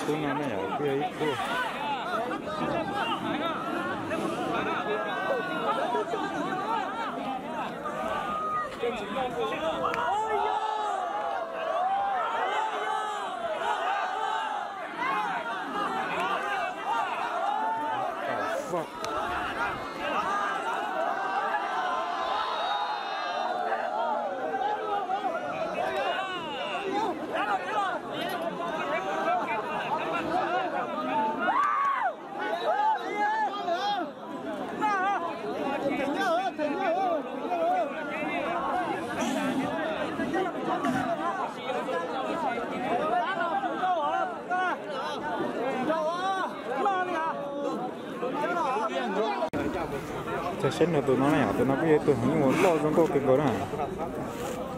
Khub no na yom, kuj yog ib khub. Saib no tus no na yom, tus no kuj yog tus heev nyuj uas loj zoo nkauj kawg nkaus na.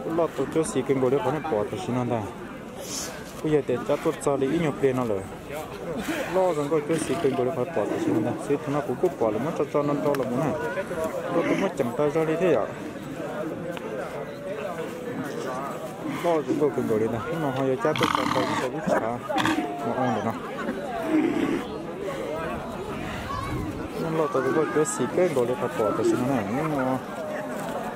Kuj loj tau cuab xis kawg nkaus li qhov nej pom tam sim no ntag. Kuj yog tias cab tuaj txog li ib nyuag pliag no lawm. Loj zoo nkauj cuab xis kawg nkaus li qhov pom tam sim no ntag. Xwb tus no kuv kuj pom lawv muab tso tso nrau nrau los mus na. Nrau tus muaj ceem tas zog li thiab yom. Loj zoo nkauj kawg nkaus li ntag. Hnub no ho yuav cab tuaj tso tau ib lub tshav mos oo ntawm no. Loj tau zoo nkauj cuab xis kawg nkaus li qhov pom tam sim no na. Hnub no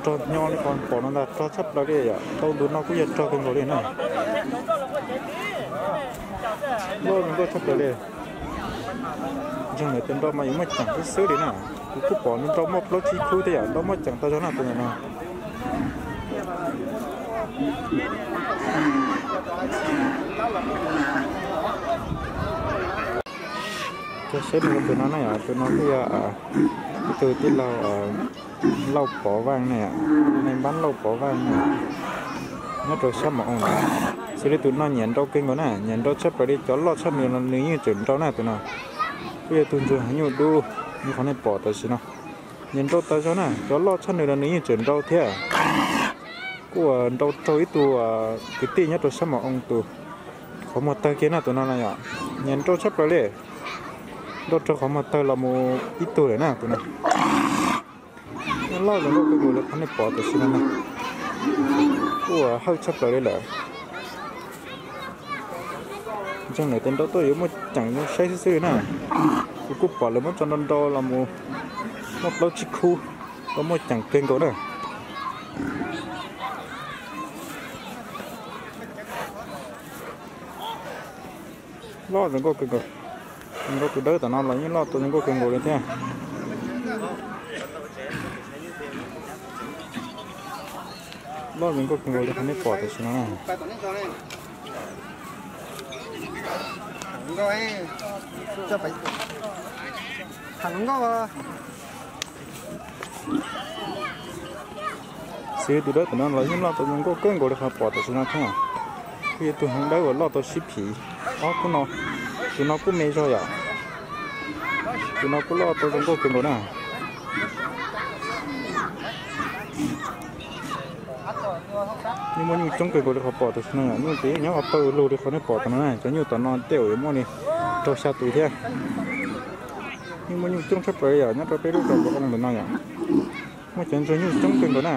rog nyo li qhov pom no ntag, rog tshaj plaws li yom. Tau ntu no kuj yog rog kawg nkaus li na. Loj zoo nkauj tshaj plaws li. Ntseeg lawv tias nrau mas yuav muaj ceem xwb xwb li na. Kuv kuj pom nrau muaj plaub tsib khub thiab yom, nrau muaj ceem tas zog na tus ntawm no. Cog saib tus no na yom, tus no kuj yog ib tug tij laug Lauj Pov Vaj na, naj npab Lauj Pov Vaj na, nyob rau sab Mos Oo na. Xws li tus no nyiam nrau kawg nkaus na, nyiam nrau tshaj plaws li, cov loj tshaj nws los nws yeej tseem nrau na tus no. Kuj yog tus ntsuag heev nyuj dub li qhov nej pom tam sim no. Nyiam nrau tas zog na, cov loj tshaj nws los nws yeej tseem nrau thiab. Kuj nrau raug ib tug kwv tij nyob rau sab Mos Oo tus qhov muag tawg kiag na tus no na yom. Nyiam nrau tshaj plaws li, nrau raug qhov muag tawg los mus ib tug lawm na tus no. Loj zoo nkauj kawg nkaus li qhov nej pom tam sim no na. Kuj hawj tshaj plaws li lawm. Ntseeg lawv tias nrau tuaj yuav muaj ceem zoo saib xwb xwb li na. Kuv kuj pom lawv muab tso nrau nrau los mus muaj plaub tsib khub, tau muaj ceem kawg nkaus na. Loj zoo nkauj kawg nkaus. Zoo nkauj tus dawb tom no los yeej loj tau zoo nkauj kawg nkaus li thiab. Loj zoo nkauj kawg nkaus li qhov nej pom tam sim no na. Xws li tus dawb tom no los yeej loj tau zoo nkauj kawg nkaus li qhov pom tam sim no thiab. Kuj yog tus heev dawb uas loj tau sib phim ob khub no. Tus no kuj me zog yom. Tus no kuj loj tau zoo nkauj kawg nkaus na. Yeej muaj nyuj coob kawg nkaus li qhov pom tam sim no yom. Nyuj ces yeej nyob qhov pawg lug li qhov nej pom tom no na. Cov nyuj tom no tej zaum yuav muaj li rau xya tus thiab. Yeej muaj nyuj coob tshaj plaws li yom, nyob rau peb lub zos Mos Oo ntawm no yom. Muaj cov ntsuag nyuj coob kawg nkaus na.